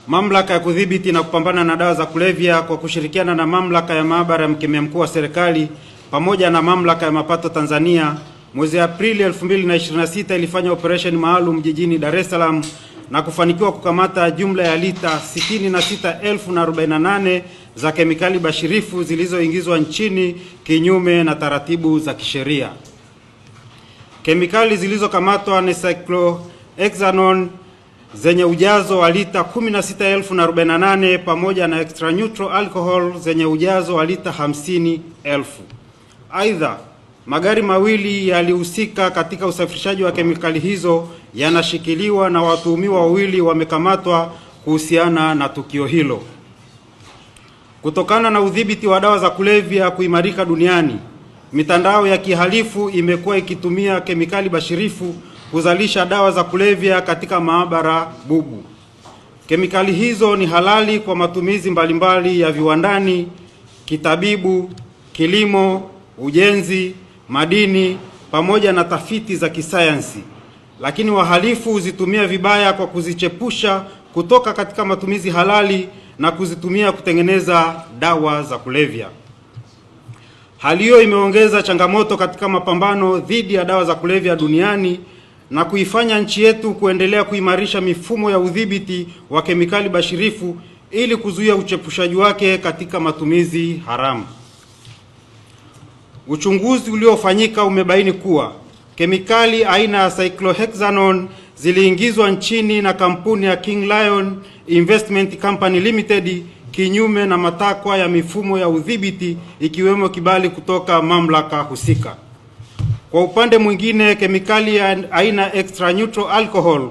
Mamlaka ya Kudhibiti na Kupambana na Dawa za Kulevya kwa kushirikiana na Mamlaka ya Maabara ya Mkemia Mkuu wa Serikali pamoja na Mamlaka ya Mapato Tanzania mwezi Aprili 2026 ilifanya operesheni maalum jijini Dar es Salaam na kufanikiwa kukamata jumla ya lita 66,048 za kemikali bashirifu zilizoingizwa nchini kinyume na taratibu za kisheria. Kemikali zilizokamatwa ni cyclohexanone zenye ujazo wa lita 16,048 pamoja na extra neutral alcohol zenye ujazo wa lita 50,000. Aidha, magari mawili yalihusika katika usafirishaji wa kemikali hizo yanashikiliwa na watuhumiwa wawili wamekamatwa kuhusiana na tukio hilo. Kutokana na udhibiti wa dawa za kulevya kuimarika duniani, mitandao ya kihalifu imekuwa ikitumia kemikali bashirifu kuzalisha dawa za kulevya katika maabara bubu. Kemikali hizo ni halali kwa matumizi mbalimbali ya viwandani, kitabibu, kilimo, ujenzi, madini pamoja na tafiti za kisayansi, lakini wahalifu huzitumia vibaya kwa kuzichepusha kutoka katika matumizi halali na kuzitumia kutengeneza dawa za kulevya. Hali hiyo imeongeza changamoto katika mapambano dhidi ya dawa za kulevya duniani na kuifanya nchi yetu kuendelea kuimarisha mifumo ya udhibiti wa kemikali bashirifu ili kuzuia uchepushaji wake katika matumizi haramu. Uchunguzi uliofanyika umebaini kuwa kemikali aina ya cyclohexanone ziliingizwa nchini na kampuni ya King Lion Investment Company Limited kinyume na matakwa ya mifumo ya udhibiti ikiwemo kibali kutoka mamlaka husika. Kwa upande mwingine, kemikali ya aina extra neutral alcohol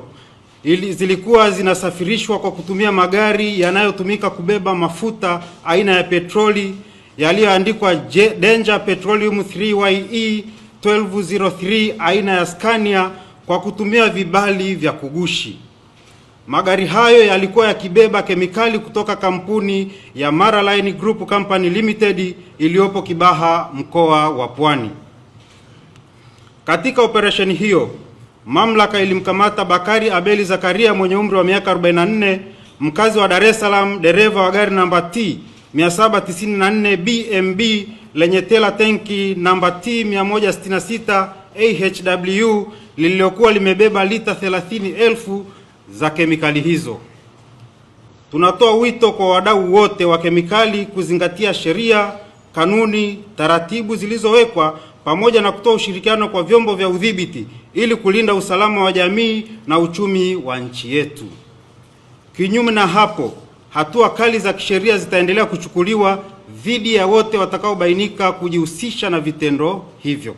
zilikuwa zinasafirishwa kwa kutumia magari yanayotumika kubeba mafuta aina ya petroli yaliyoandikwa Danger Petroleum 3YE 1203 aina ya Scania kwa kutumia vibali vya kugushi. Magari hayo yalikuwa yakibeba kemikali kutoka kampuni ya Maraline Group Company Limited iliyopo Kibaha, mkoa wa Pwani. Katika operesheni hiyo, mamlaka ilimkamata Bakari Abeli Zakaria mwenye umri wa miaka 44, mkazi wa Dar es Salaam, dereva wa gari namba T 794 BMB lenye tela tenki namba T 166 AHW lililokuwa limebeba lita 30,000 za kemikali hizo. Tunatoa wito kwa wadau wote wa kemikali kuzingatia sheria, kanuni, taratibu zilizowekwa pamoja na kutoa ushirikiano kwa vyombo vya udhibiti ili kulinda usalama wa jamii na uchumi wa nchi yetu. Kinyume na hapo, hatua kali za kisheria zitaendelea kuchukuliwa dhidi ya wote watakaobainika kujihusisha na vitendo hivyo.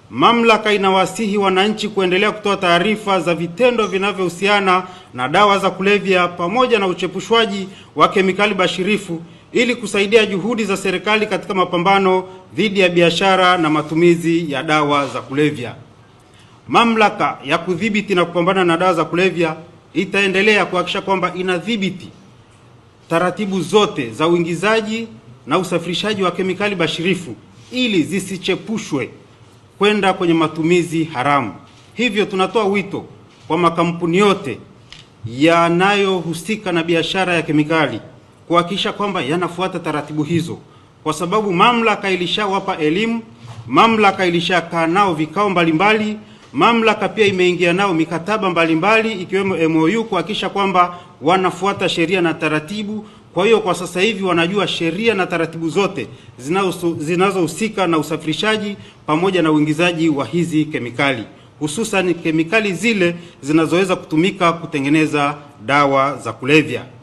Mamlaka inawasihi wananchi kuendelea kutoa taarifa za vitendo vinavyohusiana na dawa za kulevya pamoja na uchepushwaji wa kemikali bashirifu ili kusaidia juhudi za serikali katika mapambano dhidi ya biashara na matumizi ya dawa za kulevya. Mamlaka ya Kudhibiti na Kupambana na Dawa za Kulevya itaendelea kuhakikisha kwamba inadhibiti taratibu zote za uingizaji na usafirishaji wa kemikali bashirifu ili zisichepushwe kwenda kwenye matumizi haramu. Hivyo tunatoa wito kwa makampuni yote yanayohusika na biashara ya kemikali kuhakikisha kwamba yanafuata taratibu hizo, kwa sababu mamlaka ilishawapa elimu, mamlaka ilishakaa nao vikao mbalimbali, mamlaka pia imeingia nao mikataba mbalimbali ikiwemo MOU kuhakikisha kwamba wanafuata sheria na taratibu. Kwa hiyo kwa sasa hivi wanajua sheria na taratibu zote zinazohusika na usafirishaji pamoja na uingizaji wa hizi kemikali, hususan kemikali zile zinazoweza kutumika kutengeneza dawa za kulevya.